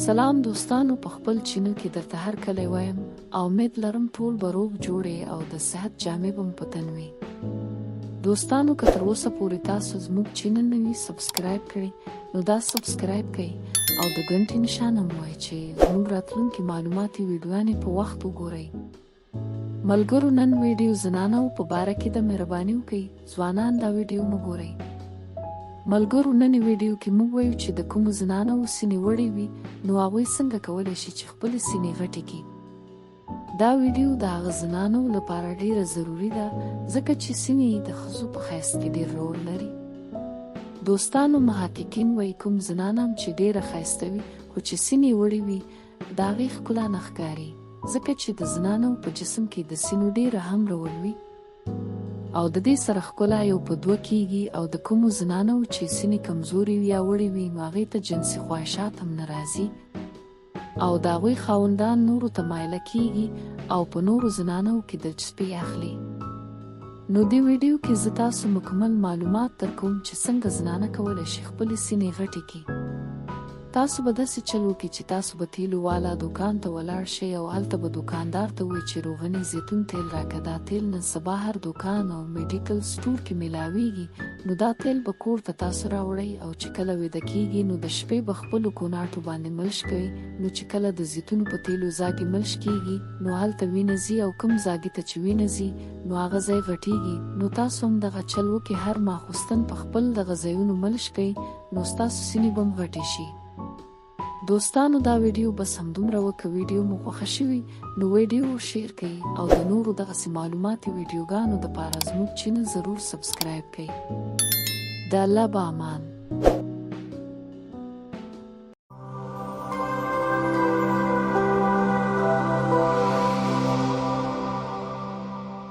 سلام دوستانو په خپل چینل کې درته هر کلی وایم او امید لرم ټول به روغ جوړې او د صحت جامې به مو په تن وي. دوستانو که تر اوسه پورې تاسو زموږ چینل نه وي سبسکرایب کړی نو دا سبسکرایب کړئ او د ګنټې نشان هم وایي چې زموږ راتلونکي معلوماتي ویډیوګانې په وخت وګورئ. ملګرو نن ویډیو زنانو په باره کې ده مهرباني وکړئ ځوانان دا ویډیو مه ګورئ. ملګرو ننې ویډیو کې موږ وایو چې د کومو زنانو سینې وړې وي نو هغوی څنګه کولی شي چې خپلې سینې غټې کړي. دا ویډیو د هغه زنانو لپاره ډیره ضروري ده ځکه چې سینې د ښځو په ښایست کې ډیر رول لري. دوستانو محققین وایي کوم زنانه هم چې ډیره ښایسته وي خو چې سینې وړې وي د هغې ښکلا نه ښکاري ځکه چې د زنانو په جسم کې د سینو ډیر اهم رول وي او د دې سره ښکلا یو په دوه کیږي او د کومو زنانو چې سینې کمزوري وي یا وړې وي نو هغې ته جنسي خواهشات هم نه راځي او د هغوی خاوندان نورو ته مایله کیږي او په نورو زنانو کې دلچسپي اخلي. نو دې ویډیو کې زه تاسو مکمل معلومات درکوم چې څنګه زنانه کولی شي خپلې سینې غټې کړي. تاسو به داسې چل وکړي چې تاسو به تیلو والا دوکان ته ولاړ شئ او هلته به دوکاندار ته ووایئ چې روغني زیتون تیل راکه، دا تیل نن سبا هر دوکان او میډیکل سټور کې میلاویږي، نو دا تیل به کور ته تاسو راوړئ او چې کله ویده کیږي نو د شپې به خپلو کوناټو باندې ملش کوي، نو چې کله د زیتونو په تیلو ځاګي ملش کیږي نو هلته وینه ځي او کوم ځاګي ته چې وینه ځي نو هغه ځای غټیږي، نو تاسو هم دغه چل وکړئ هر ماخوستن په خپل دغه ځایونو ملش کړئ نو ستاسو سینې به هم غټې شي. دوستانو دا ویډیو بس همدومره وه که ویډیو مو خوښه شوي نو ویډیو شیر کړئ او د نورو دغسې معلوماتي ویډیوګانو دپاره زموږ چینل ضرور سبسکرایب کړئ. د الله به امان.